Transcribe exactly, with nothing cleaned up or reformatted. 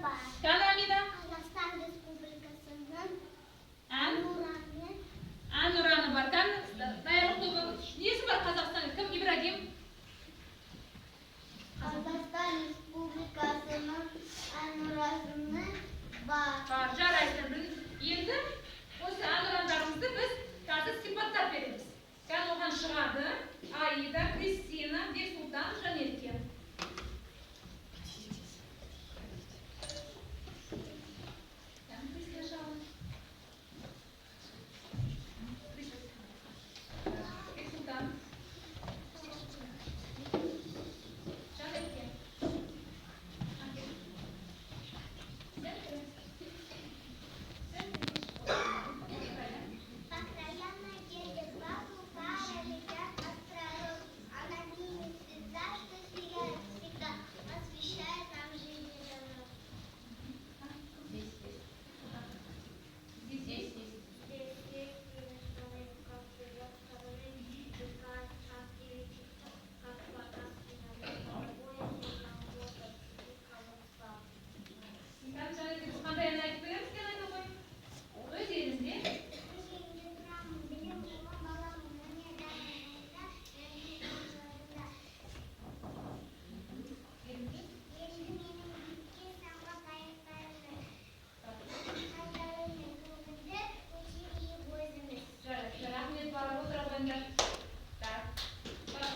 بار. كان ئامىنە؟ قازاقىستان رېسپۇبلىكىسىنىڭ ئەن؟ ئەنۇرانى. ئەنۇرانى بار. كان دايانلىق توپى نېسى بار قازاقىستاندا؟ كىم؟ ئىبراگىم؟ قازاقىستان رېسپۇبلىكىسىنىڭ ئەنۇرانى بار. بار. جارايسىز. ئەمدى ئۇ ئەنۇرانلىرىمىزنى بىز ھازىر سىپاتلاپ بېرىمىز. كان ئوخۇغان شىغاردىن، ئايدا،